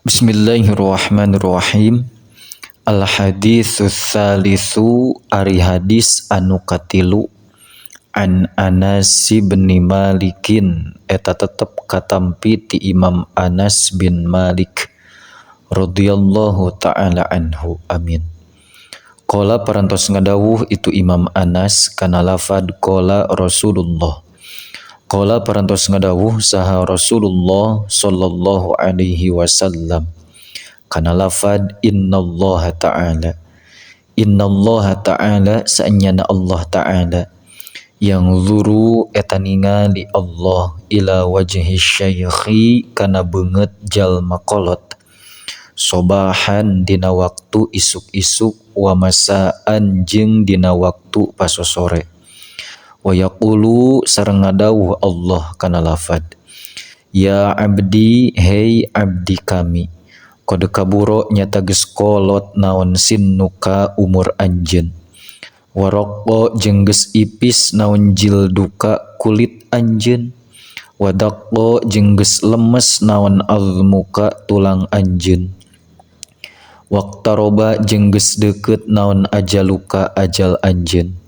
Bismillahirrahmanirrahim. Al haditsu tsalitsu, ari hadis anu katilu, an Anas bin Malikin, eta tetep katampi ti Imam Anas bin Malik radhiyallahu taala anhu, amin. Qala, parantos ngadawuh itu Imam Anas kana lafad qala Rasulullah. Qala, parantos ngadawuh saha Rasulullah sallallahu alaihi wasallam kana lafad innallaha ta'ala. Innallaha ta'ala, saenyana Allah ta'ala, yanzhuru, eta ningali Allah, ila wajhi syaikhi, kana beungeut jalma kolot, sobahan, dina waktu isuk-isuk, wa masaan, jeung dina waktu pasosore, wa yaqulu, sareng ngadawuh Allah kana lafad ya abdi, hei abdi kami, qad kabura, nyata geus kolot naon, sinnuka, umur anjeun, wa raqqa, jeung geus ipis naon, jilduka, kulit anjeun, wa daqqa, jeung geus lemes naon, azmuka, tulang anjeun, waqtaroba, jeung geus deukeut naon, ajaluka, ajal anjeun,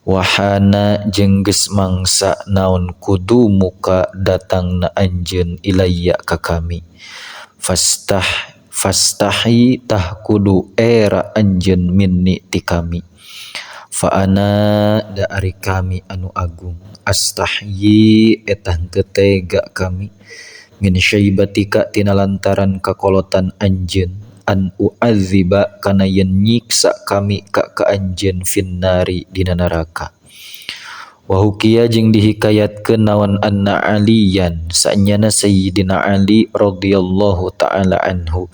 wahana, jeung geus mangsa naon, qudumuka, datangna anjeun, ilayya, ka kami, fastahyi, tah kudu era anjeun, minni, ti kami, fa ana, da ari kami anu agung, astahyi, eta henteu tega kami, min syaibatika, tina lantaran kakolotan anjeun, an u'adziba, kana yen nyiksa kami, ka ka anjeun, finnari, dina neraka. Wa hukiya, jeung dihikayatkeun naon, anna aliyan, saenyana Sayyidina Ali radhiyallahu taala anhu,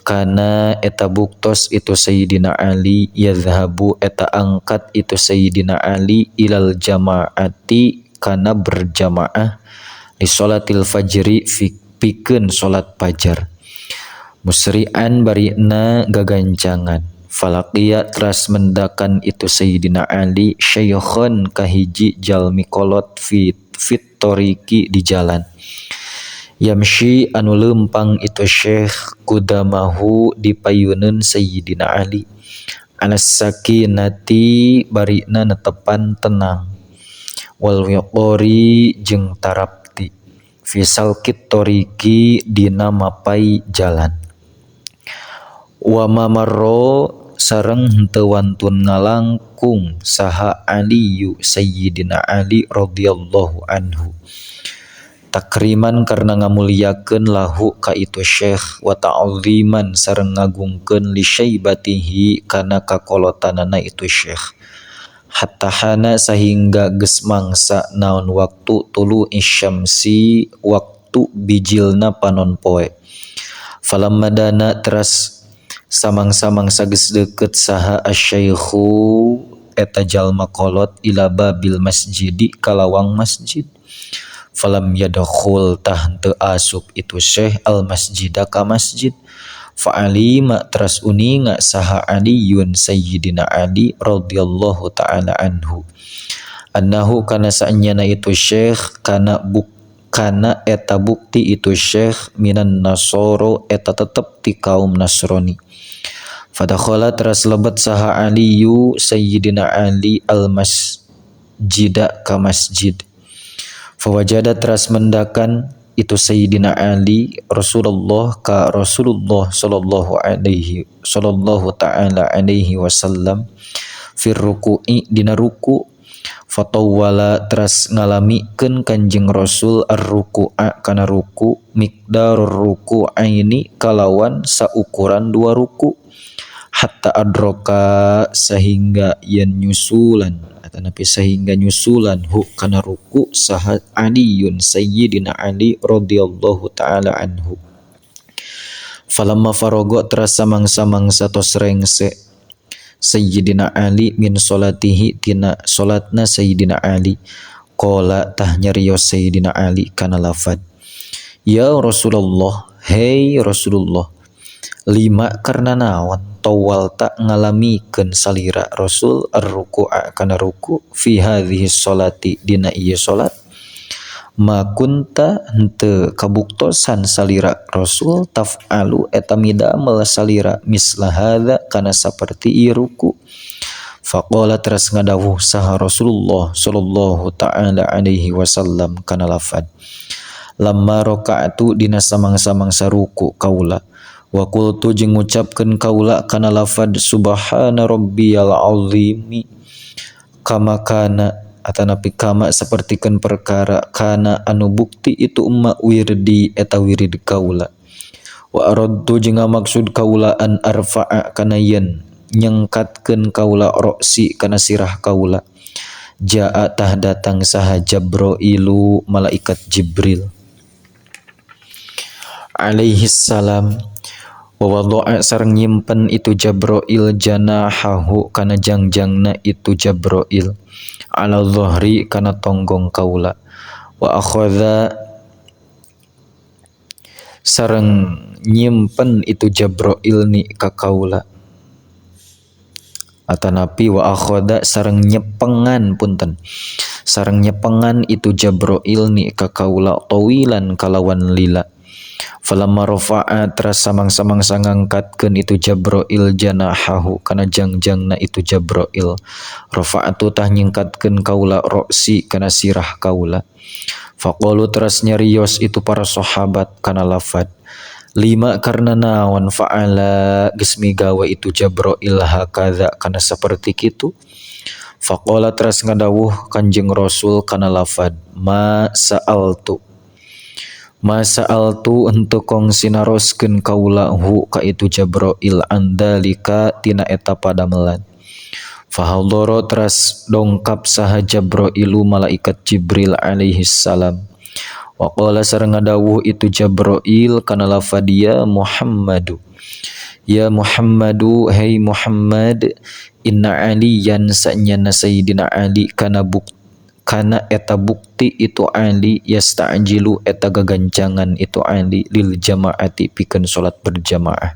kana, eta buktos itu Sayyidina Ali, yadhhabu, eta angkat itu Sayyidina Ali, ilal jamaati, kana berjamaah, li sholatil fajri, pikeun salat fajar, musri'an, barina gagancangan. Falaqiya, teras mendakan itu Sayyidina Ali, syaikhan, kahiji jalmi kolot, fit thoriqi, di jalan, yamshi, anu leumpang itu syekh, qudamahu, di payuneun Sayyidina Ali, alas sakinati, barina netepan tenang, wal wiqori, jeung tarapti, fi salkit thoriqi, dina mapai jalan. Wa ma marra, sareng henteu wantun ngalangkung saha Aliyu Sayyidina Ali radhiyallahu anhu, takriman, karena ngamuliakeun, lahu, ka itu syekh, wa ta'ziman, sareng ngagungkeun, li syaibatihi, kana kakolotanana itu syekh, hatta hana, sahingga geus mangsa naon waktu, tulu isyamsi, waktu bijilna panon poe. Falamma dana, teras samang-samang sageus deukeut saha asyaikhu, eta jalma kolot, ila babil masjidi, ka lawang masjid, falam yadkhul, tah teu asup itu syekh, al masjida, ka masjid. Fa'alima, teras uninga saha Aliyun Sayyidina Ali radhiyallahu taala anhu, annahu, kana saenyana itu syekh, kana eta bukti itu syekh, minan nasoro, eta tetep ti kaum Nasrani. Fadakhala, teras lebet saha Aliyu Sayyidina Ali, al masjida, ka masjid. Fawajada, teras mendakan itu Sayyidina Ali, Rasulullah, ka Rasulullah sallallahu taala alaihi wasallam, fir ruku'i, dina ruku. Fatawwala, teras ngalamikeun Kanjeng Rasul, ar-ruku'a, kana ruku, miqdarur ruku'aini, kalawan saukuran dua ruku, hatta adroka, sehingga yen nyusulan atanapi sehingga nyusulan, hu, kana ruku saha Aliyun Sayyidina Ali radhiyallahu taala anhu. Falamma faraga, teras samang-samangsa tos rengse Sayyidina Ali, min solatihi, tina salatna Sayyidina Ali, qala, tah nyarios Sayyidina Ali kana lafad ya Rasulullah, hei Rasulullah, lima, karena naon, tawwalta, ngalamikeun salira Rasul, ar-ruku'a, kana ruku, fi hadhihi sholati, dina ieu salat? Ma kunta henteu kabuktosan salira Rasul taf'alu eta midamel salira misla hadza kana saperti ieu ruku. Faqala teras ngadawuh saha Rasulullah sallallahu ta'ala alaihi wasallam kana lafad lamma raka'tu dina samang-samang saruku kaula wa qultu jeung ngucapkeun kaula kana lafad subhana rabbiyal azimi kama kana atanapi kama sapertikeun perkara kana anu bukti itu umma wirdi eta wirid kaula wa aradtu jeung ngamaksud kaula an arfa'a kana yen nyengkatkeun kaula roksi kana sirah kaula jaa tah datang saha Jabrailu malaikat Jibril alaihi salam wa wada'a sareng nyimpen itu Jabrail janahahu kana jangjangna itu Jabrail ala dhahri kana tonggong kaula wa akhadha sareng nyimpen itu Jabrail ni ka kaula atanapi wa akhadha sareng nyepengan punten sareng nyepengan itu Jabrail ni ka kaula tawilan kalawan lila. Falamma rafa'a teras samang-samang sangangkatkeun itu Jabrail janahahu kana jangjangna itu Jabrail rafa'atu tah nyingkatkeun kaula roksi kana sirah kaula. Faqalu teras nyarios itu para sahabat kana lafad lima karena naon fa'ala geus migawe itu Jabrail hakaza kana saperti kitu. Faqala teras ngadawuh Kanjeng Rasul kana lafad ma sa'altu ma sa'altu henteu kong sinaroskeun kaula hu ka itu Jabrail andalika tina eta padamelan. Fahadhara teras dongkap saha Jabrailu malaikat Jibril alaihi salam wa qala sareng ngadawuh itu Jabrail kana lafad ya Muhammadu ya Muhammadu hey Muhammad inna aliyan sanyana sayyidina Ali kana bukti kana eta bukti itu Ali yasta'jilu eta gagancangan itu Ali lil jamaati pikeun salat berjamaah.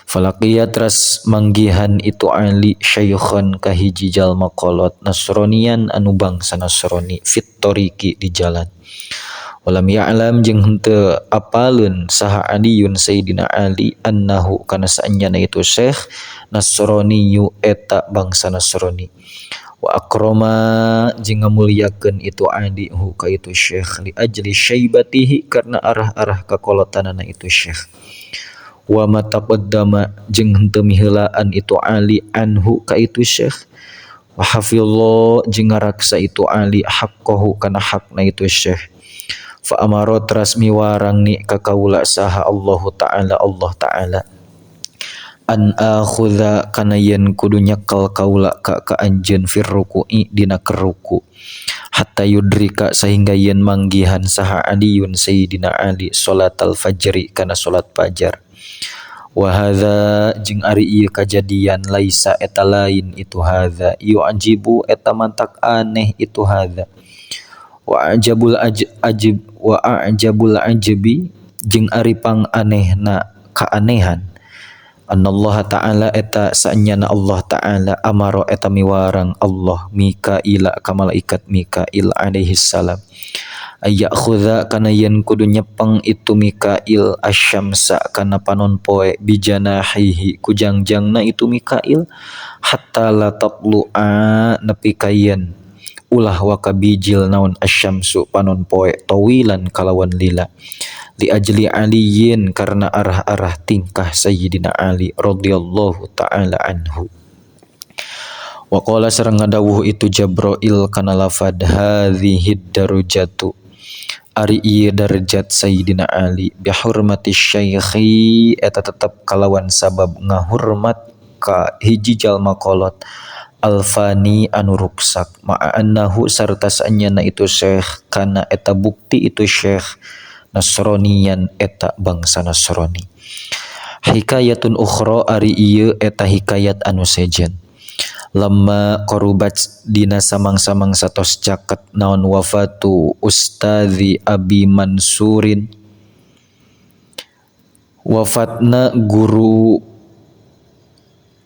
Falaqiya teras manggihan itu Ali syaikhan kahiji jalma kolot Nasronian anu bangsa Nasrani fit tariqi di jalan. Walam ya'lam jeung henteu apaleun saha Aliyun Sayyidina Ali annahu kana saenyana itu syekh Nasroniyu eta bangsa Nasrani. Wa akrama jeung ngamuliakeun itu Ali hu ka itu syekh li ajli syaibatihi karena arah-arah kakolotanana itu syekh. Wa ma taqaddama jeung henteu miheulaan itu Ali anhu ka itu syekh. Wa hafizallahu jeung ngaraksa itu Ali haqqahu kana hakna itu syekh. Fa amara teras miwarang ni ka kaula saha Allahu ta'ala Allah ta'ala an akhudha kana yen kudu nyekel kaula ka anjeun fir ruku'i dina keruku hatta yudrika sehingga yen manggihan saha Aliyun Sayyidina Ali salatal fajri kana salat fajar. Wa hadza jeung ari ieu kajadian laisa eta lain itu hadza yu'jibu eta mantak aneh itu hadza wa ajabul ajib wa a'jabul ajbi jeung ari pang anehna kaanehan anallah ta'ala eta saenyana Allah ta'ala amara eta miwarang Allah Mikaila ka malaikat Mikail alaihi salam ayyakhudha kana yen kudu nyepeng itu Mikail asyamsa kana panon poe bijanahihi ku jangjangna itu Mikail hatta la tatlu'a nepi ka yen ulah waka bijil naon asyamsu panon poe tawilan kalawan lila li ajli aliyin karena arah-arah tingkah Sayyidina Ali radhiyallahu ta'ala anhu. Wa qala sareng ngadawuh itu Jabrail kana lafad hadhihi darajatu ari ieu darajat Sayyidina Ali bi hurmati syaikhi eta tetep kalawan sabab ngahurmat ka hiji jalma kolot alfani anu ruksak ma'a annahu sarta saenyana itu syekh kana eta bukti itu syekh Nasronian eta bangsa Nasrani. Hikayatun ukhra ari ieu eta hikayat anu sejen. Lamma qarubat dina samang-samang satos caket naon wafatu Ustazi Abi Mansurin wafatna guru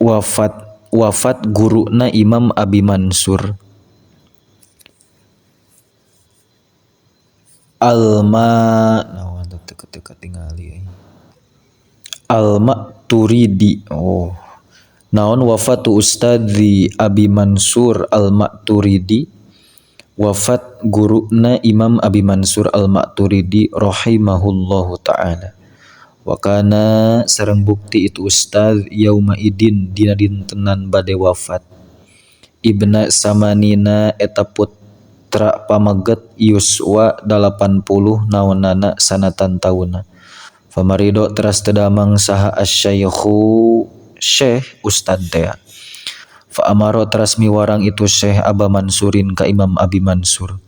wafat guruna Imam Abi Mansur. Alma naon teu teu katingali Al-Maturidi. Oh, naon wafatu Ustadzi Abi Mansur Al-Maturidi, wafat guruna Imam Abi Mansur Al-Maturidi rahimahullahu taala. Wa kana sareng bukti itu ustaz yauma idin dina dintenan bade wafat ibna samanina eta putra pameget yuswa 80 naonana sanatan tauna. Famarido teras tedamang saha asyaikhu syekh ustad tea. Fa amaro teras miwarang itu Syekh Aba Mansurin ka Imam Abi Mansur.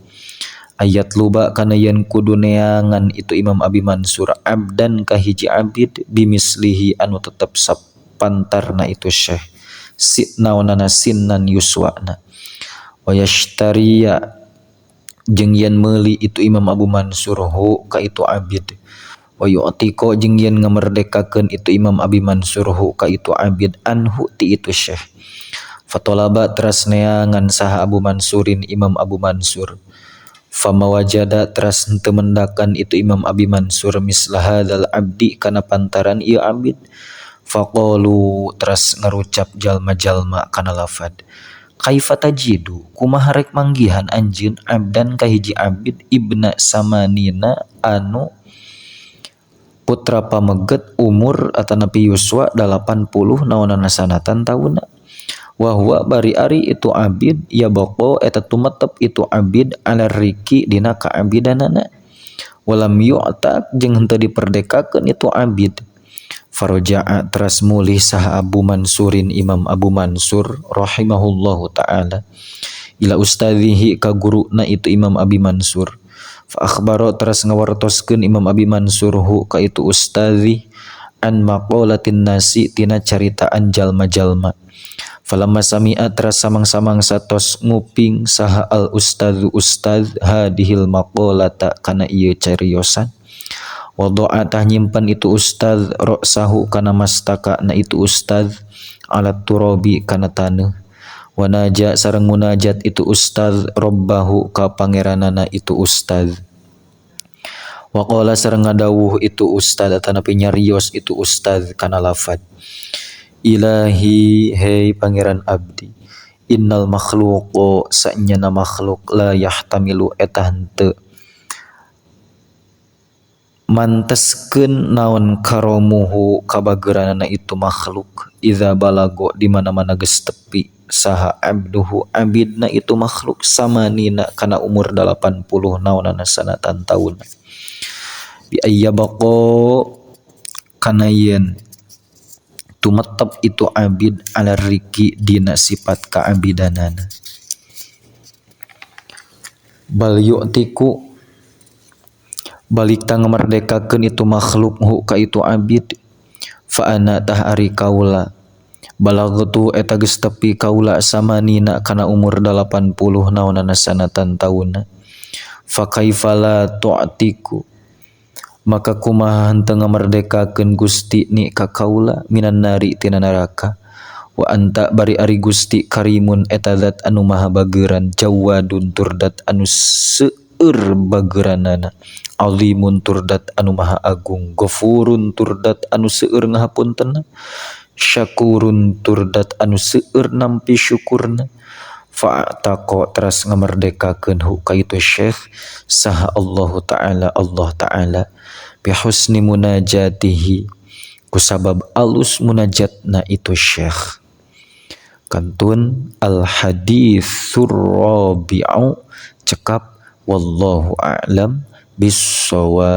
Ayat luba kana yen kudu neangan itu Imam Abi Mansur abdan ka hiji abid bimislihi anu tetep sapantarna itu Syekh si naonana sinnan yuswana. Wa yashtariya jeung yen meuli itu Imam Abu Mansur hu ka itu abid. Wa yu'tiqo jeung yen ngamerdekakeun itu Imam Abi Mansur hu ka itu abid anhu ti itu Syekh. Fatolaba teras neangan saha Abu Mansurin Imam Abu Mansur. Fama wajada teras henteu mendakan itu Imam Abi Mansur mislah hadzal abdi kana pantaran ieu abid. Faqalu teras ngarucap jalma-jalma kana lafad kaifa tajidu kumaha rek manggihan anjeun abdan ka hiji abid ibna samanina anu putra pameget umur atanapi yuswa 80 naonana sanatan tauna. Wa huwa bari ari itu abid ya baqo eta tumetep itu abid ala riki dina kaabidanana. Walam yu'ta jeung henteu diperdekakeun itu abid. Faroja'a teras mulih saha Abu Mansurin Imam Abu Mansur rahimahullahu taala ila ustadzihi ka guruna itu Imam Abi Mansur. Fa akhbaro teras ngawartoskeun Imam Abi Mansur hu ka itu ustadzi an maqalatin nasi tina caritaan jalma-jalma. Falamma sami'a teras samang-samang satos nguping saha al ustadzu ustadz hadihil maqalata kana ieu cariosan. Wadoa tah nyimpen itu ustadz roksahu kana mastaka na itu ustadz ala turabi kana taneuh. Wanaja sareng munajat itu ustadz robbahu ka pangeranana itu ustadz. Waqala sareng ngadawuh itu ustadz atanapi nyarios itu ustadz kana lafad Ilahi hei pangeran abdi innal makhluqo sanyana makhluk la yahtamilu eta henteu manteskeun naon karomuhu kabageranana itu makhluk idza balago di mana-mana geus tepi saha abduhu abidna itu makhluk samanina kana umur 80 naonana sanatan taun bi ayyabaqo kana yen tumetep itu abid ala riki dina sifat kaabidanana. Bal yu'tiku balik ta ngamerdekakeun itu makhluk hu ka itu abid. Fa ana tah ari kaula balagtu eta geus tepi kaula samanina kana umur 80 naonana sanatan tauna. Fa kaifa la tu'tiku maka kumaha henteu ngamerdekakeun Gusti ni ka kaula minan nari tina neraka. Wa anta bari ari Gusti karimun eta zat anu maha bageran jawadun turdat anu seueur bageranana azimun turdat anu maha agung ghafurun turdat anu seueur ngahapuntenna syakurun turdat anu seueur nampi syukurna. Fa'taqo teras ngamerdekakeun hu ka itu Syekh saha Allahu taala Allah taala bihusni munajatihi kusabab alus munajatna itu Syekh. Kantun al haditsur rabi'u cekap wallahu a'lam bissawab.